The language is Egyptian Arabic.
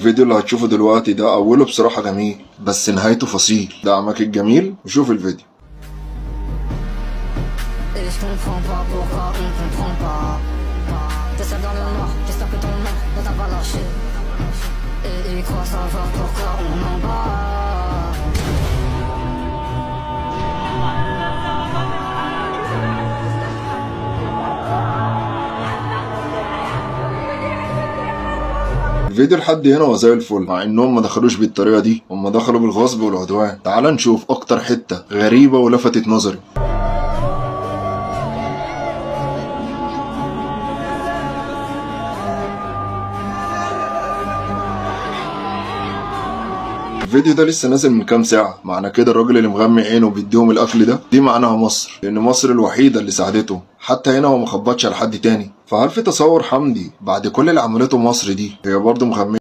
الفيديو اللي هتشوفه دلوقتي ده اوله بصراحة جميل، بس نهايته فصيل. دعمك الجميل وشوف الفيديو. Et je comprends pas pourquoi on comprend pas. T'es seul dans le noir, j'espère que ton ombre ne t'a pas lâché. Et ils croient savoir pourquoi on en bat. الفيديو لحد هنا هو زي الفل، مع انهم ما دخلوش بالطريقة دي، هم دخلوا بالغصب والعدوان. تعال نشوف اكتر حتة غريبة ولفتت نظري. الفيديو ده لسه نازل من كام ساعة، معنى كده الراجل اللي مغمي عينه وبيديهم الأكل ده، دي معناها مصر، لأن مصر الوحيدة اللي ساعدته، حتى هنا هو مخبطش على حد تاني. فهل في تصور حمدي بعد كل اللي عملته مصر دي هي برضه مغمية